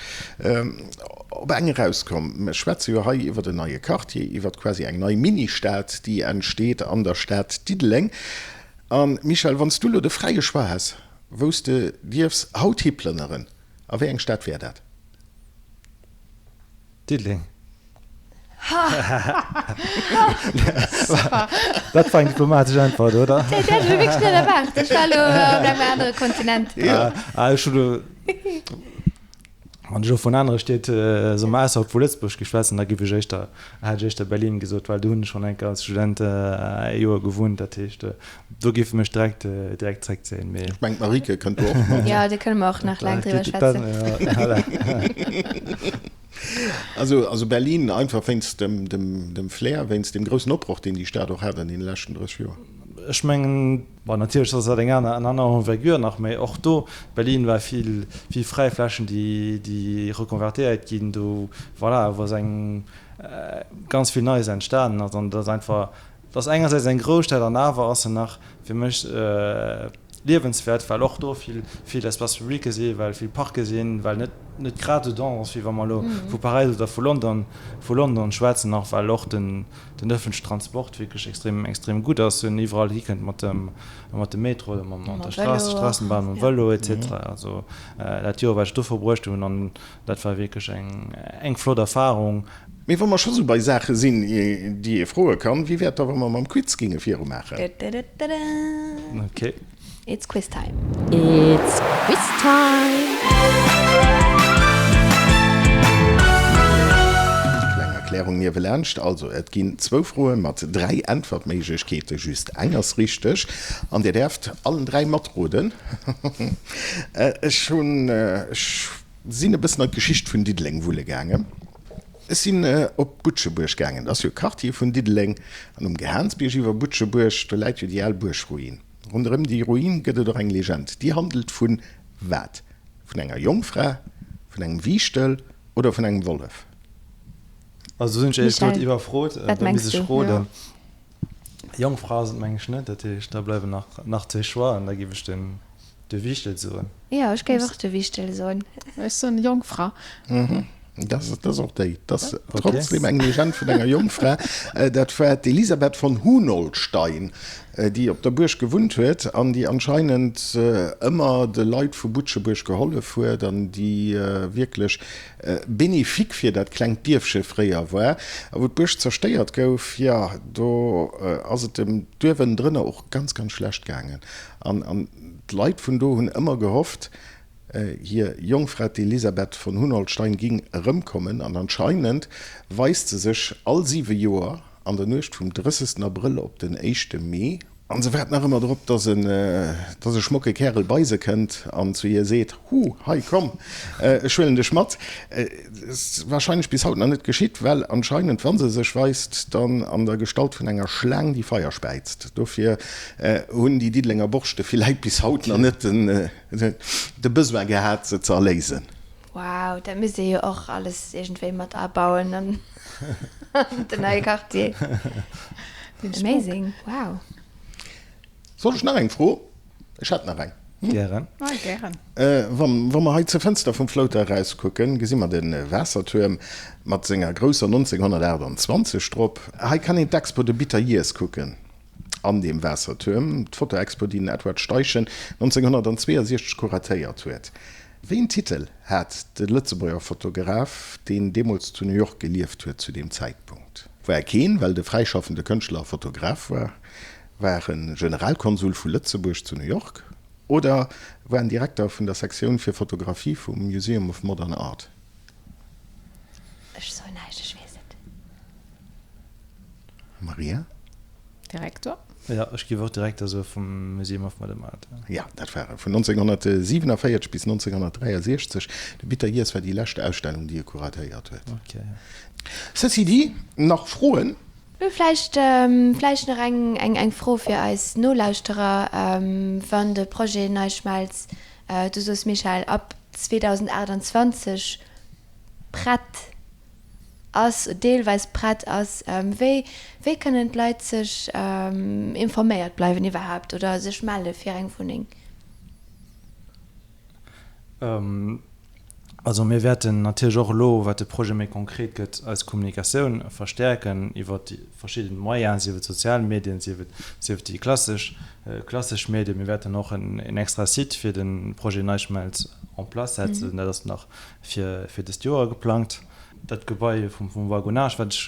op eng erauskomm. Mir schwätze jo hei iwwer en neie Quartier, iwwer quasi eng nei Ministad, déi entsteet an der Stad Diddeleng. A Michel, wann s du elo de fräie Choix häss, wou s de dierfs haut hiplënneren, a wéi eng Stad wär dat? Diddeleng. Dat war eng diplomatesch Äntwert, oder? Dat hätt ech elo wierklech net erwaart. Ech war elo op engem anere Kontinent. Ech hunn elo, wann ech elo vun anere Stied, soe mer ausserhalb vu Lëtzebuerg géif schwätzen, da géif ech éischter, hätt ech éischter Berlin gesot, well do hunn ech schonn eng Kéier als Student e Joer gewunnt. Dat heescht, do géif e mech direkt, direkt zréckzéien. Mee. Ech mengen, d'Marieke kënnt do och mat. Jo, do kënne mer och nach laang driwwer schwätzen. Voilà. Also, also Berlin einfach wéinst dem, dem, dem Flair, wéinst dem groussen Opbroch, deen déi Stad och hat an deene leschten 30 Joer. Ech mengen, bon, natierlech ass dat eng aner, en aner Envergure nach, mä och do, Berlin war vill, vill Fräiflächen, déi, déi rekonvertéiert ginn, do, voilà, wou ass eng ganz vill Neies entstanen ass. An dat ass einfach, dat ass engersäits eng Grousstad an awer ass se nach fir mech liewenswäert, well och do vill, vill Espaces publics sinn, well vill Parke sinn, well net, net grad esou dense ass, wéi wa mer elo vu Paräis oder vu London, vu London schwätzen, nach well och den, den öffentlichen Transport wierklech extrem, extrem gutt ass, en iwwerall hikënnt mat dem, mat dem Metro oder mam, mat der Straße, Straßenbahn, mam Vëlo et cetera. Also dat Joer, wat ech do verbruecht hunn, an dat war wierklech eng, eng flott Erfahrung. Mee wa mer scho sou bei Saache sinn, déi ee froe kann, wéi wär et da, wa mer mam Quiz géinge virumaachen? Ok. It's quiz time. It's quiz time. Kleng Erklärung niewelaanscht, Also, et ginn zwou Froe mat 3 Äntwertméiglechkeeten, just eng ass richteg an Dir däerft allen 3 matroden. Ech hunn, ech sinn e bëssen an d'Geschicht vun Diddeleng wulle gaangen. Ech sinn op Butschebuerg gaangen, dat ass jo e Quartier vun Diddeleng, an um Gehaansbierg iwwer Butschebuerg, do läit jo déi al Buergruin. Ronderëm déi Ruin gëtt et och eng Legend. Déi handelt vun wat? Vun enger Jongfra, vun engem Wiichtel oder vun engem Wollef? Also do sinn ech éierlech gesot Michèle, iwwerfrot, wat da mengs misst ech du? roden. Jongfra ass et meng ech net, dat heescht da bleiwen nach nach zwee Choixen an da giff ech den de Wiichtel soen. Jo, ech géif och de Wiichtel soen. Ech soen Jongfra. Dat ass och déi. Dat ass trotzdem eng Legend vun enger Jongfra. Dat war d'Elisabeth von Hunolstein, déi op der Buerg gewunnt huet an déi anscheinend ëmmer de Leit vu Butschebuerg gehollef huet an déi wierklech bénéfique fir dat klengt Dierfche fréier war. A wou d'Buerg zerstéiert gouf, jo, do ass et dem Duerf ënnendrënner och ganz, ganz schlecht gaangen. An d'Leit vun do hunn ëmmer gehofft, hir Jongfra d'Elisabeth von Hunolstein ging erëmkommen. An anscheinend weist se sech all siwe Joer an der Nuecht vum 30. Abrëll op den éischte Mee. An se waart nach ëmmer drop, dass en, dass e schmocke Kärel bei se kënnt an zu hir seet, Hu, hei, komm, ech huelen dech mat. Ass wahrscheinlech bis haut nach net geschitt, well anscheinend, wa se sech weist, dann an der Gestalt vun enger Schlaang, déi Feier späizt. Dofir hunn déi Diddelenger Borschte villäit bis haut nach net de Besoin gehat, se ze erléisen. Wow, dat misst ee jo och alles iergendwéi mat abauen an den neie Quartier. Amazing, wow. Soll ech nach eng Fro? Ech hätt nach eng. Gären. Ah, gären. Wa mer hei zur Fënster vum Floater erauskucken, gesi mer de Waassertuerm mat senger grousser 1928 drop. Hei kann een d'Expo De Bitter Years kucken an deem Waassertuerm, d'Fotoexpo, déi den Edward Steichen 1962 kuratéiert huet. Wéi en Titel hat de Lëtzebuerger Fotograf, deen deemools zu New York gelieft huet zu deem Zäitpunkt? War e keen, well de fräischaffende Kënschtler a Fotograf war? War e Generalkonsul vu Lëtzebuerg zu New York? Oder war en Direkter vun der Sektioun fir Fotografie vum Museum of Modern Art? Ech soen näischt, ech weess et. Maria? Direktor. Jo, ech géif och Direkter soe vum Museum of Modern Art. Jo, dat war e vun 1947 bis 1963. De Bitter Years war déi lescht Ausstellung, déi e kuratéiert huet. Ok. Ceci dit, nach Froen? Vläicht, vläicht nach eng, eng, eng Fro fir eis Nolauschterer, Wann de Projet NeiSchmelz. Du soos, Michèle, ab 2028 prett ass, deelweis prett ass. Wéi, wéi kënnen d'Leit sech informéiert bleiwen iwwerhaapt oder sech melle fir eng Wunneng? Also mir wäerten natierlech och elo, wat de Projet méi konkret gëtt, eis Kommunikatioun verstäerken iwwert déi verschidden Moyenen, sief et sozial Medien, sief et, sief et déi klassesch, klassesch Medien. Mir wäerten och en extra Site fir de Projet NeiSchmelz en place setzen. Dat ass nach fir, fir dëst Joer geplangt. Dat Gebai vum, vum Wagonnage, wat ech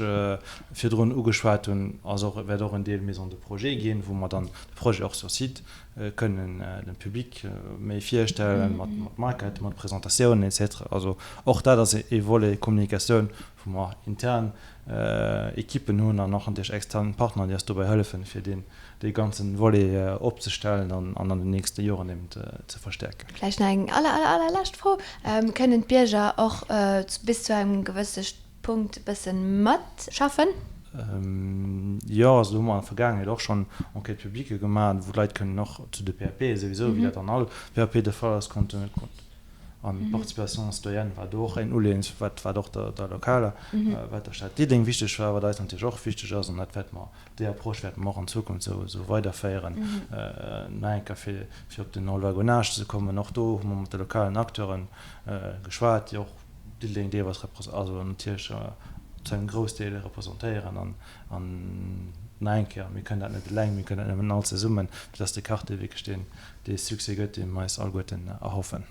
virdrun ugeschwat hunn, ass och, wäert och en Deel Maison de projet ginn, wou mer dann de Projet och sur site kënnen dem Public méi virstellen, mat Maquette, mat Presentatiounen et cetera. Also och dat ass ee Volet Kommunikatioun, wou mer intern Ekippen hunn an och natierlech extern Partner, déi eis dobäi hëllefen, fir deen, dee ganze Volet opzestellen an an den nächste Joren eben ze verstäerken. Vläicht nach eng aller, aller, allerlescht Fro, Kënnen d'Bierger och bis zu engem gewësse Punkt e bëssen matschaffen? Jo, also do hu mer an der Vergaangenheet och schonn Enquête publique gemaach, wou d'Leit kënnen och zu de PAP souwisou, wéi dat an all PAP de Fall ass, konnten an d'Participation citoyenne war do och en Uleeëns, wat wat och der der lokaler, wat der Stad Diddeleng wichteg war, wat eis natierlech och wichteg ass an dat wäerte mer, déi Approche wäerte mer och an Zukunft esou esou weiderféieren. Nach eng Kéier fir fir op den Enwagonnage ze kommen, och do hu mer mat de lokalen Acteuren geschwat, déi och Diddeleng deelweis représ-, also natierlech zu engem Groussdeel representéieren an, an nach eng Kéier, mir kënnen dat net eleng, mir kënnen dat nëmmen all zesummen, fir dass de Quartier wierklech deen, dee Succès gëtt, dee mer eis alleguerten erhoffen.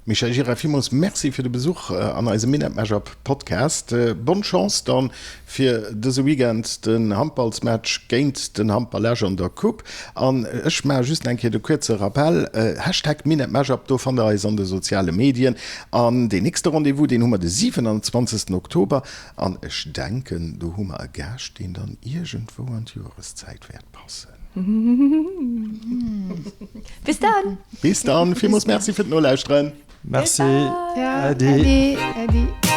Michèle Gira, villmools Merci fir de Besuch an eisem Minett Mashup Podcast. Bonne Chance dann fir dëse Weekend den Handballsmatch géint den Handball Esch an der Coupe. An ech maache just nach eng Kéier de kuerze Rappell, Hashtag Minett Mashup, do fannt der eis an de soziale Medien. An deen nächste Rendez-vous, deen hu mer de 27. Oktober. An ech denken, do hu mer e Gaascht, deen dann iergendwou an d'Joereszäit wäert passen. Bis dann! Bis dann! Villmools Merci fir d'Nolauschteren! Merci! Äddi! Äddi!